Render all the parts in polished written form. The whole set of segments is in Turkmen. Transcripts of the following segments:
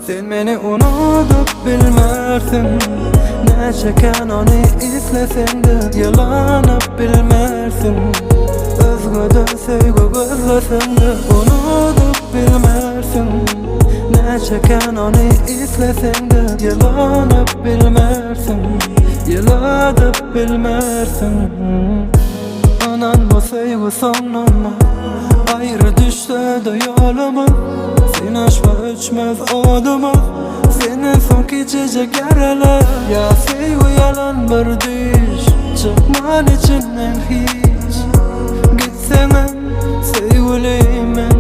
Sen meni unudyp bilmersiň Näçe kän ony isleseň-de Ýylanyp bilmersiň Özgeden söýgi gözleseň-de Unudyp bilmersiň Näçe kän ony isleseň-de Ýylanyp bilmersiň Ýyladyp bilmersiň Ynan bu söýgi soňlanmaz Aýry düşse-de ýolumyz Synaşma öçmez odumyz Senden soň kiçijik ýaralar Ýa söýgi ýalan bir düýş Çykman içinden hiç Gitseňem söýgülim men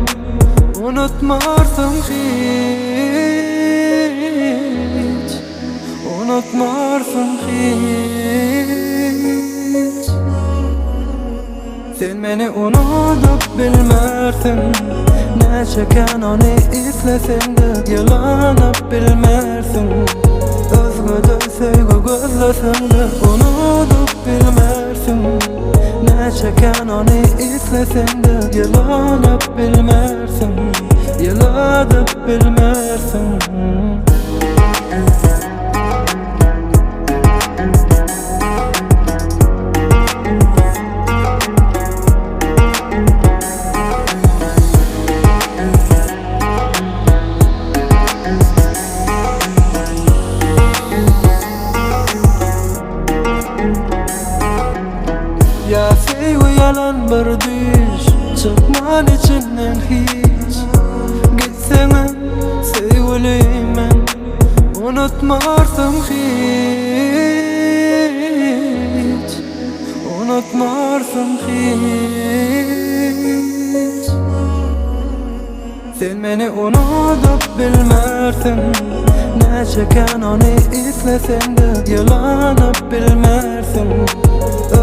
Unutmarsyň hiç Unutmarsyň hiç Sen meni unudyp bilmersiň Näçe kän ony isleseň-de Ýylanyp bilmersiň Özgeden söýgi gözleseň-de Unudyp bilmersiň Näçe kän ony isleseň-de Ýylanyp bilmersiň Ýyladyp bilmersiň. Ýa söýgi ýalan bir düýş Çykman içinden hiç Gitseňem söýgülim men Unutmarsyň hiç Unutmarsyň hiç Sen meni unudyp bilmersiň Näçe kän ony isleseň-de Ýylanyp bilmersiň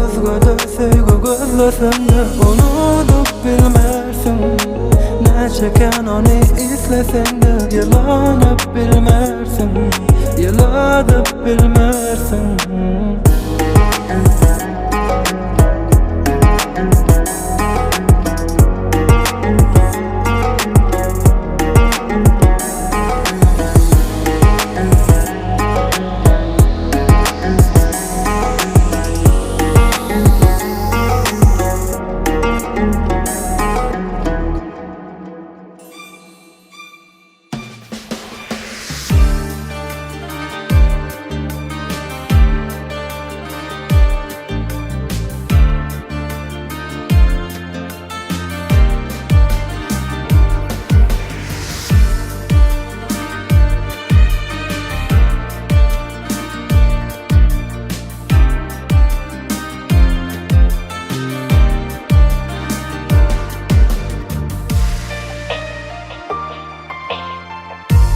Özgede söýgi gözleseň-de Unudyp bilmersiň Näçe kän ony isleseň-de Ýylanyp bilmersiň Ýyladyp bilmersiň.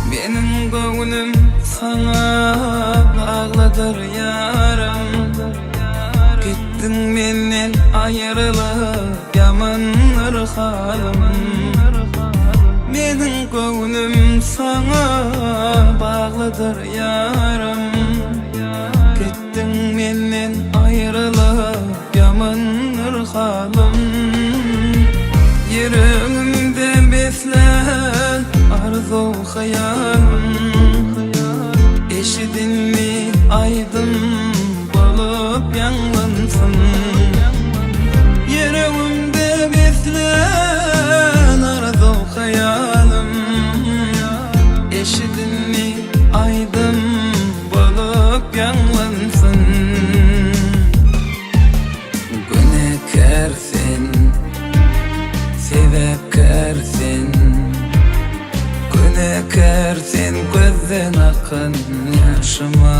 Meniň göwnüm saňa baglydyr ýarym Gitdiň menden aýrylyp ýamandyr halym Meniň göwnüm saňa baglydyr ýarym Gitdiň menden aýrylyp ýamandyr halym Ýüregimde beslän arzuw hyýalym Eşidildi aýdym bolup ýaňlansyn Ýüregimde beslän arzuw hyýalym Eşidildi aýdym bolup ýaňlansyn. Günäkär sen, sebäpkär sen, Günäkär sen gözden akan ýaşyma.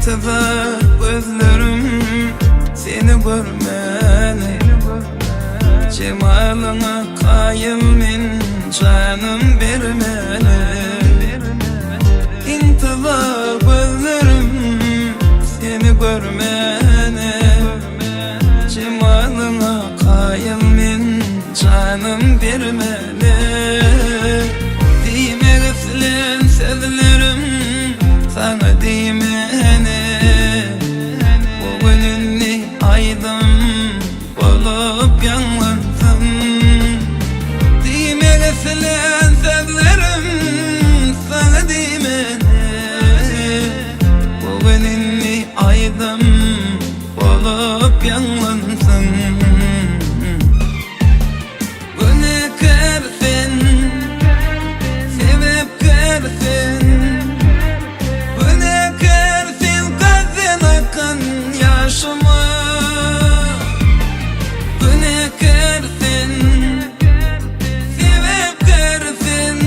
Intizar gözlerim seni görmeli Jemalyňa kaýyl men janym bermeli Intizar gözlerim seni görmeli Jemalyňa kaýyl men janym bermeli Diýmek islän sözlerim saňa diýmeli Bu gün indi aýdym bolup ýaňlansyn Diýmek islän sözlerim saňa diýmeli Bu gün indi aýdym bolup ýaňlansyn Günäkär sen, sebäpkär sen Günäkär sen gözden akan ýaşyma Günäkär sen, sebäpkär sen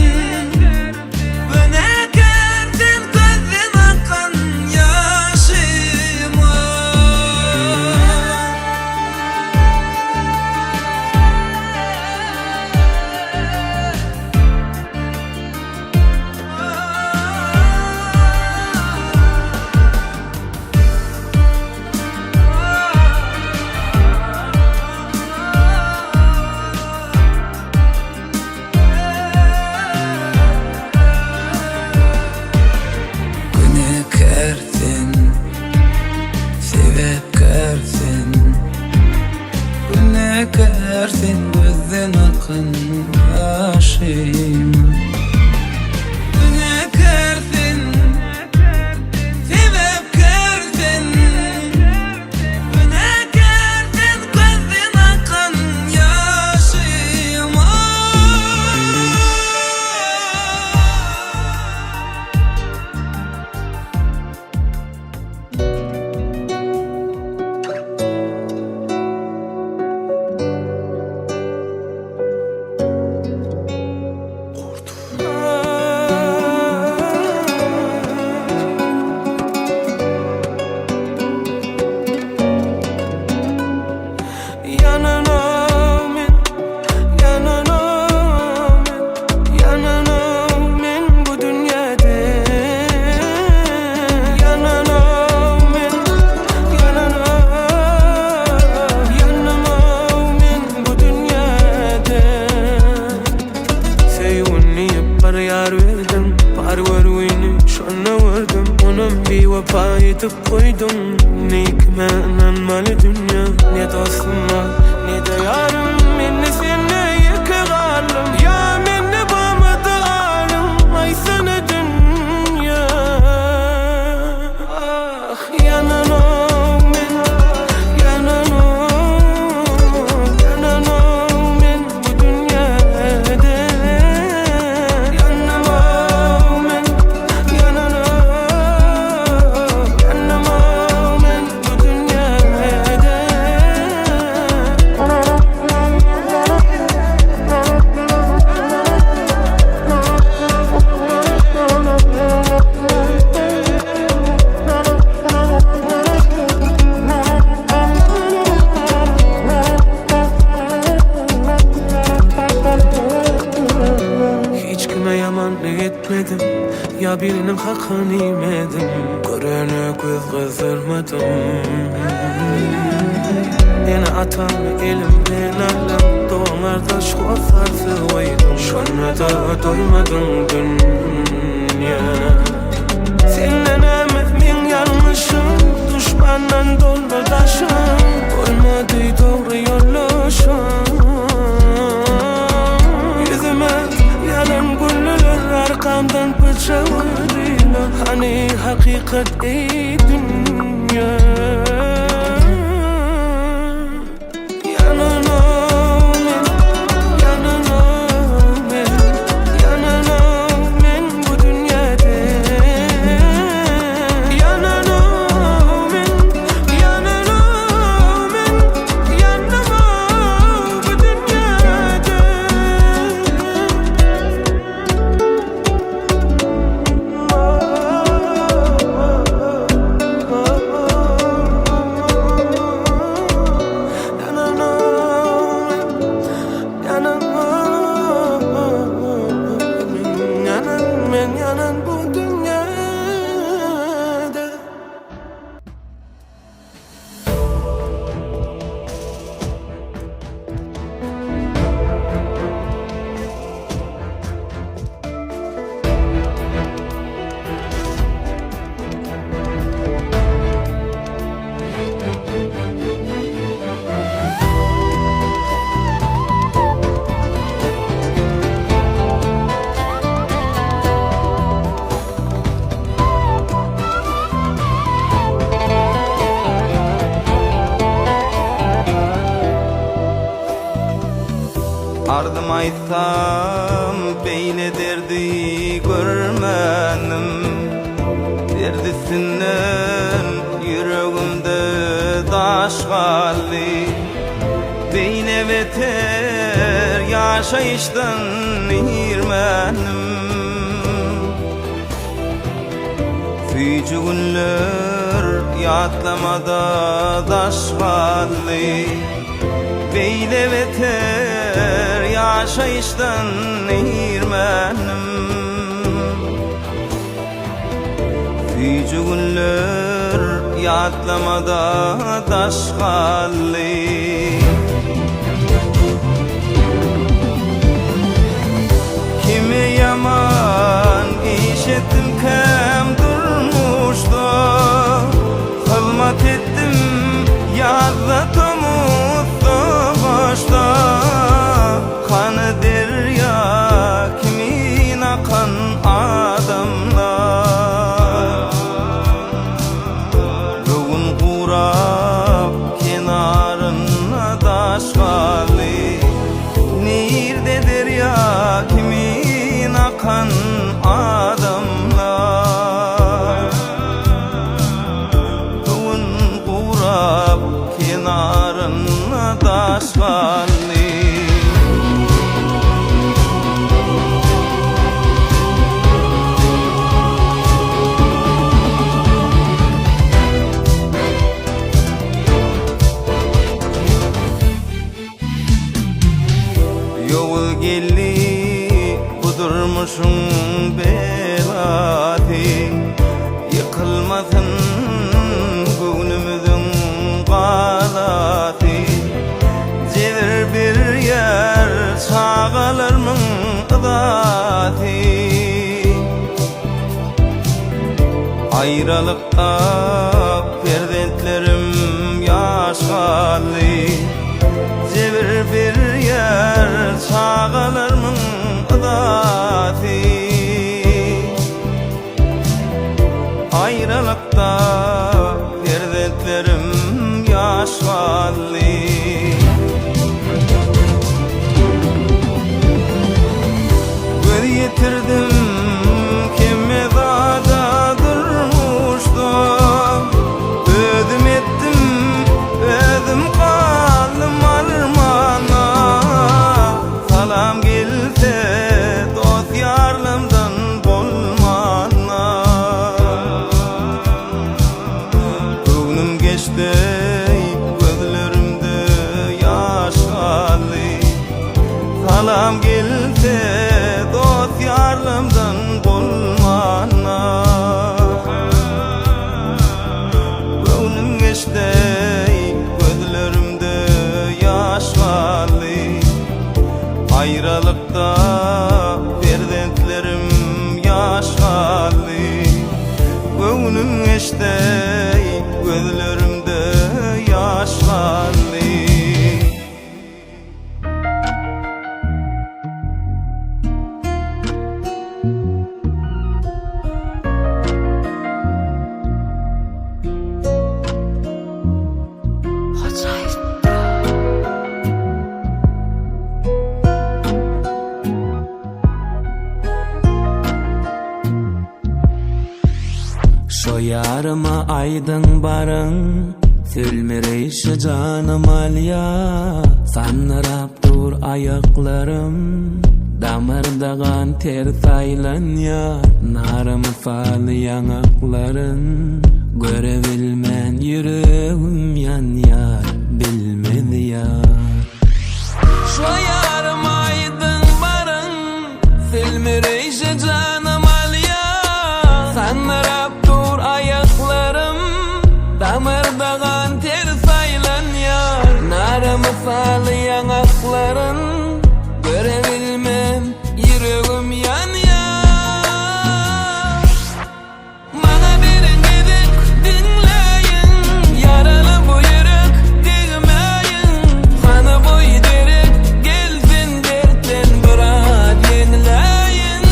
Günäkär sen gözden akan ýaşyma Günäkär sen, sebäpkär sen Günäkär sen gözden akan ýaşym Günäkär sen, sebäpkär sen Günäkär sen gözden akan ýaşym Ýanyna men, ýanyna men, ýanyna men bu dünýede. Ýanyna men, ýanyna, ýanyma men bu dünýede. Söýgün diýip bir ýar berdim, Bar görgüni şonda gördüm. Onam biwepa edip goýduň. Ne kime ynanmaly dünýe, Ne dostum bar, ne-de ýarym. Men-de sende ýeke galdym. Ýa mende barmydy aryň, Aýtsana dünýe. Ah, ýananok men, ýananok, ýananok men bu dünýede. Ýanamok men, ýananok, ýanamok men bu dünýede. Hiç kime ýamanlyk etmedim, Ýa biriniň hakyny iýmedim, Görene göz gyzdyrmadym. Ene-atamy elimden alyp, Dogan-gardaş hossarsyz goýdum, Şonda-da doýmadyň dünýä. Sende näme meň ýalňyşym, Duşmandan doldy daşym, Bolmady dogry ýoldaşym. Ýüzüme ýalan güldüler, Arkamdan pyçak urdylar, Hany hakykat eý dünýä. Ýananok men, ýananok men, ýananok men bu dünýede. Ýananok men, ýananok men, ýanamok bu dünýede. Aýtsam beýle derdi görmändim Dert üstünden ýüregimde daş galdy Beýle beter ýaşaýyşdan irmändim Süýji günler ýatlamada daş galdy Beýle beter ýaşaýyşdan irmändim Süýji günler ýatlamada daş galdy. Kime ýaman iş etdimkäm durmuşda, Hyzmat etdim ýazda, tomusda, gyşda. Hany derýa kimin akan adamlar? Göwün gurap kenarynda daş galdy. Nirde derýa kimin akan adamlar? Göwün gurap kenarynda daş galdy. Ýowuz geldi bu durmuşyň belasy, Ýykylmasyn göwnümiziň galasy. Jebir berýär çagalarmyň yzasy. Aýralykda perzentlerim ýaş galdy. Jebir berýär çagalarmyň yzasy. Aýralykda perzentlerim ýaş galdy. Göz ýetirdim kemme zada durmuşda. Özüm etdim, özüm galdym armana. Salam gelse dost-ýarlamdan bolmana. Göwnüm geçdi, gözlerimde ýaş galdy. Salam gelse dost-ýarlamdan bolmana. Göwnüm geçdi, gözlerimde ýaş galdy. Aýralykda perzentlerim ýaş galdy. Göwnüm geçdi, gözlerimde ýaş galdy. Şo ýaryma aýdyň baryň, Sülmüreýşi janym alýa. Sandyrap dur aýaklarym, Damarda gan ters aýlanýa. Nara mysaly ýaňaklaryn, Görebilmän ýüregim ýanýar, bilmez ýar. Şo ýaryma aýdyň baryň, Silmireýşe janym alýa. Sandyrap dur aýaklarym, Damarda gan ters aýlanýar. Nara mysaly ýaňaklaryn, Görebilmem ýüregim ýanýar. Maňa beriň gezek, diňläýiň, Ýaraly bu ýürek, degmäýiň. Hany boý derek, gelsin dertden biraz ýeňläýin.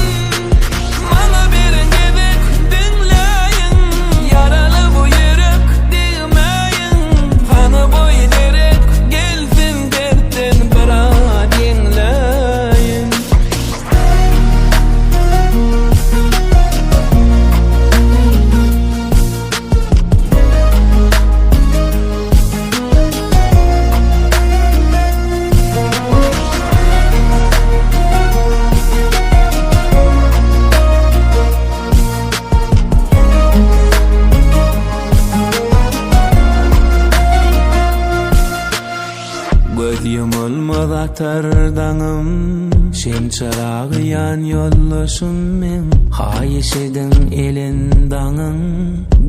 atar daňym Şem çyragy ýan ýoldaşym meň Haýyş ediň elin daňyň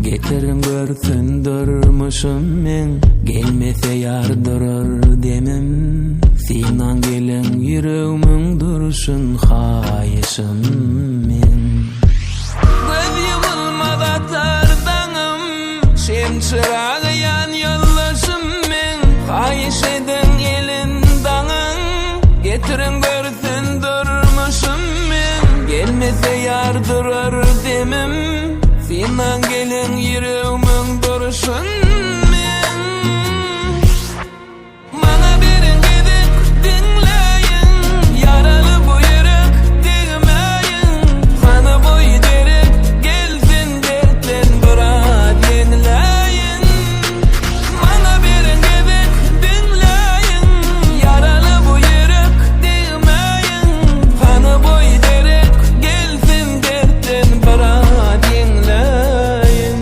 Getiriň görsün durmuşym meň Gelmese ýar durar demim Synaň geliň ýüregmiň durşun Haýyşym meň. Göz ýumulmaz atar daňym Şem çyragy ýan ýoldaşym meň Haýyş ediň elin daňyň Getiriň görsün durmuşym meň Gelmese ýar durar demim Synaň geliň ýüregmiň durşun meň. Maňa beriň gezek diňläýiň Ýaraly bu ýürek degmäýiň Hany boý derek gelsin dertden biraz ýeňläýin Maňa beriň gezek diňläýiň Ýaraly bu ýürek degmäýiň Hany boý derek gelsin dertden biraz ýeňläýin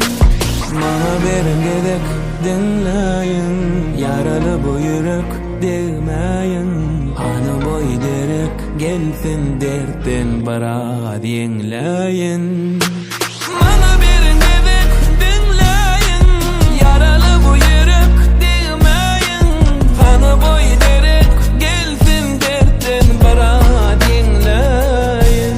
Maňa beriň gezek Diňläýiň, ýaraly bu ýürek, degmäýiň, Hany boý derek, gelsin dertden biraz ýeňläýin. Maňa beriň gezek, diňläýiň, ýaraly bu ýürek, degmäýiň, Hany boý derek, gelsin dertden biraz ýeňläýin.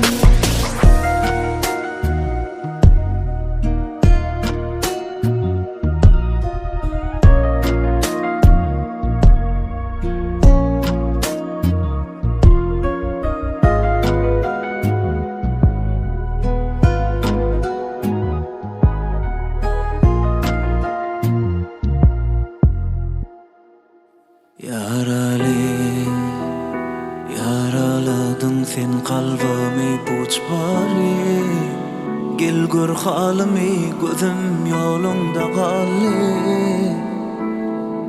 Ýaraly, ýaraladyň sen kalbymy puç bary Gel gör halymy gözüm ýoluňda galdy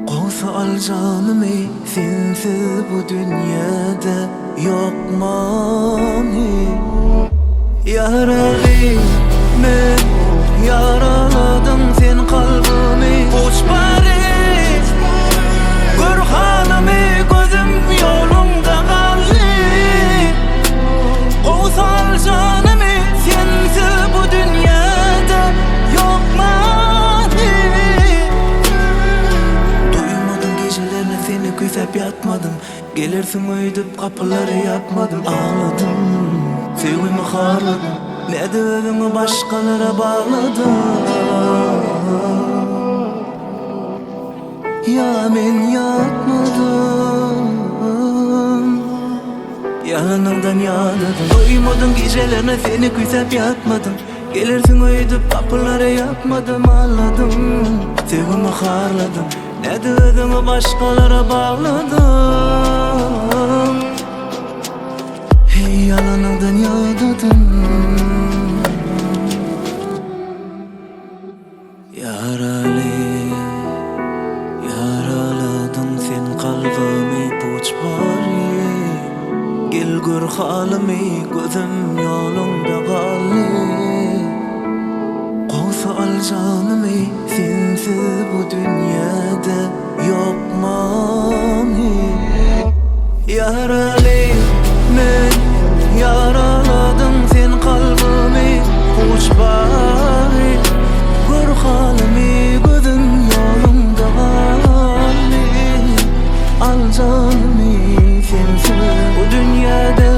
Gowsy al janymy sensiz bu dünýäde ýok many Ýaraly men ýaraladyň sen kalbymy Puç bary Gör halymy gözüm ýoluňda galdy Gowsy al janymy sensiz bu dünýäde ýok many Duýmadyň gijelerine seni küýsäp ýatmadym Gelersiň öýdüp gapylary ýapmadym Agladym, söýgimi harladym Nädip özüňi başgalara bagladyň Ýa men ýatmadym Ýalanyňdan ýadadym Doýmadym gijelerine seni küýsäp ýatmadym Gelersiň öýdüp gapylary ýapmadym Agladym, söýgimi harladym Nädip özüňi başgalara bagladyň Heý ýalanyňdan ýadadym Ýaraly Ýaraladyň sen kalbymy puç bary Gel gör halymy gözüm ýoluňda galdy Gowsy al janymy Sensiz bu dünýäde ýok many Ýaraly men ýaraladyň sen kalbymy Huş bary gör halymy gözüm ýoluňda galdy Al janymy sensiz bu dünýäde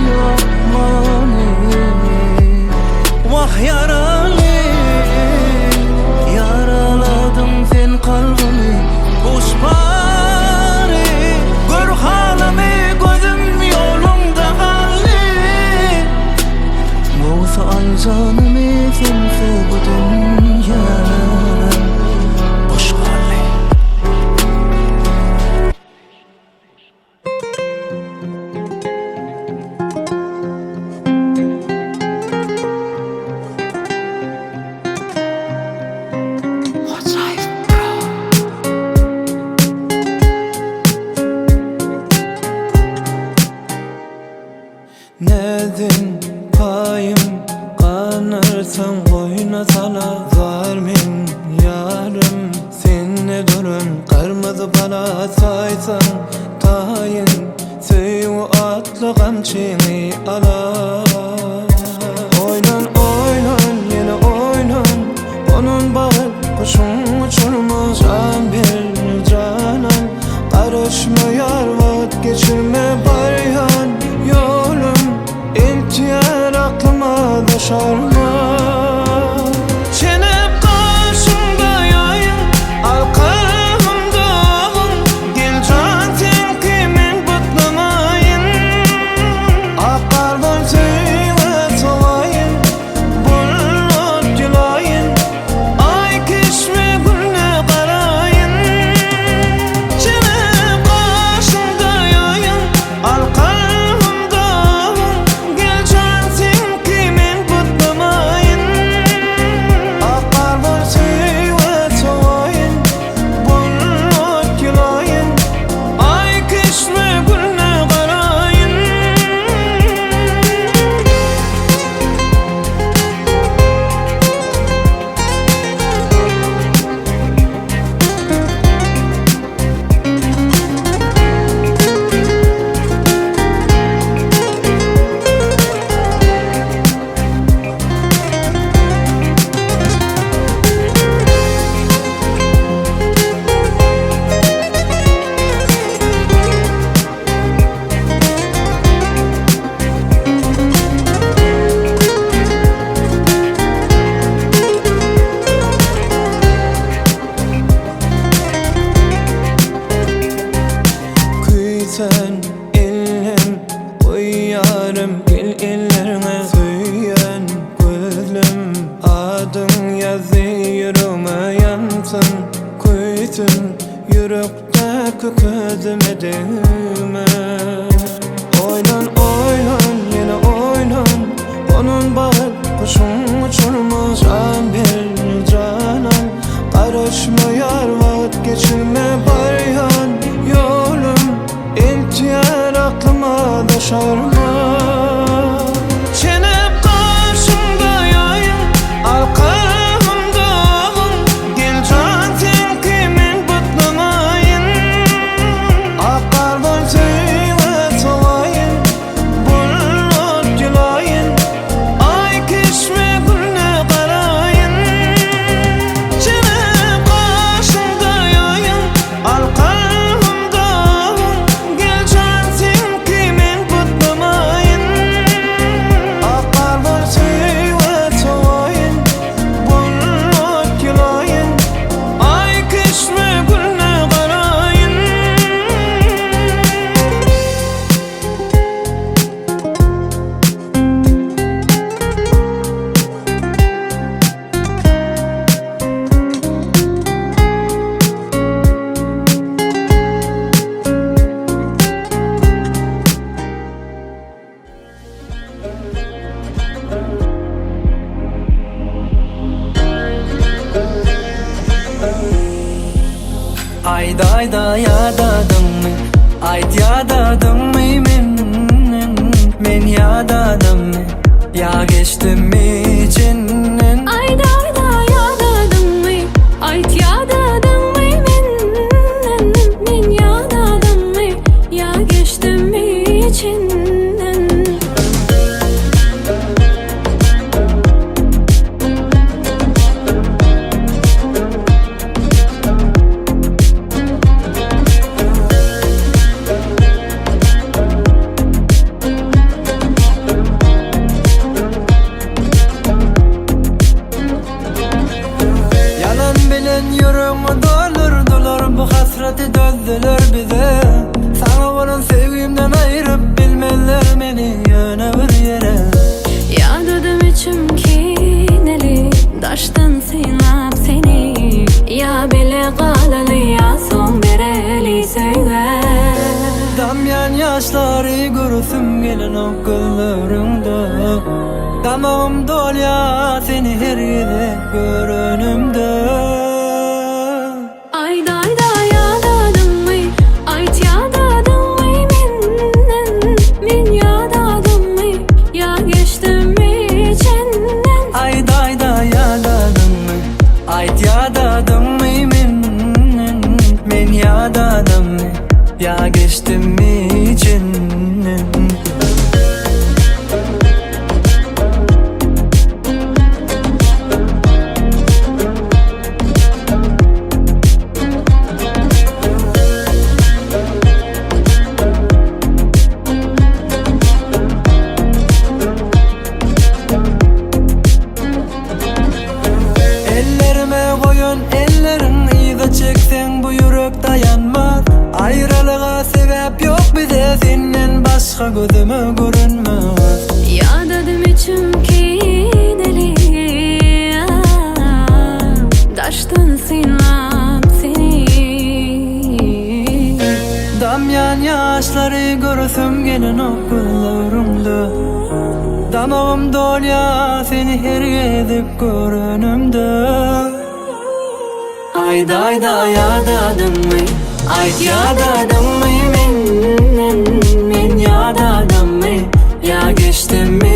ýok many Wah ýaraly Ýaraladyň sen kalbymy Guş bary Gör halymy gözüm ýoluňda galdy Gowsy al janymy sensiz bu dünýä Boş galdy. Näden paýym ganarsaň goýna sala Zar men ýarym sende duran garmyzy bala Saýsaň taýyn. atly gamçyňy alar. Oýlan, oýlan, ýene oýlan, Onuň bagyt guşuň uçurma. Jan ber, janan, garaşma ýar, wagt geçirme barýan ýolum eltýär aklyma daşarma. Çenep gaşymda ýaýyň, al kalbymda agyň, Gel jan seňki men butlamaýyn. Ak gardan söýgä sowaýyn, Bulut ýylaýyn, Aý keşbi güne garaýyn. Çenep gaşymda ýaýyň, al kalbymda agyň, Gel jan seňki men butlamaýyn. Ak gardan söýgä sowaýyn, Bulut ýylaýyn, Aý keşbi güne garaýyn. Küýsän ellem goýýarym gel ellerňe Söýen gözlem adyň ýazdy ýüregime ýansyn Köýsün ýürekdäki közüme degme Oýlan oýlan ýene oýlan Onuň bagyt guşuň uçurma Jan ber janan garaşma ýar wagt geçirme barýan ýolum eltýär aklyma daşarma. Çenep gaşymda ýaýyň, al kalbymda agyň, Gel jan seňki men butlamaýyn. Ak gardan söýgä sowaýyn, Bulut ýylaýyn, Aý keşbi güne garaýyn. Çenep gaşymda ýaýyň, al kalbymda agyň, Gel jan seňki men butlamaýyn. Ak gardan söýgä sowaýyn, Bulut ýylaýyn, Aý keşbi güne garaýyn. Aýda aýda ýadadyňmy Aýt ýadadyňmy menden Men ýadadymmy Ýa geçdimmi içinden Aýda aýda ýadadyňmy Aýt ýadadyňmy menden Men ýadadymmy Ýa geçdimmi içinden. Ýalan bilen ýüregimi doldurdylar Bu hasraty dözdüler bize Saňa bolan söýgimden aýryp bilmezler meni ýöne bir ýere Ýadadym içim kineli Daşdan synlap seni Ýa bile galaly ýa soň bereli söýgä. Damýan ýaşlary göresim gelenok gözleriňde Damagym dolýar seni her gezek görenimde. Aýda aýda ýadadyňmy Aýt ýadadyňmy menden Men ýadadymmy Ýa geçdimmi içinden. Aýda aýda ýadadyňmy Aýt ýadadyňmy menden Men ýadadymmy Ýa geçdimmi içinden. Görsem gelenok gözleriňde Damagym dolýar seni her gezek görenimde Aýt aýda ýadadyňmy Aýt ýadadyňmy menden Men ýadadymmy Ýa geçdimmi?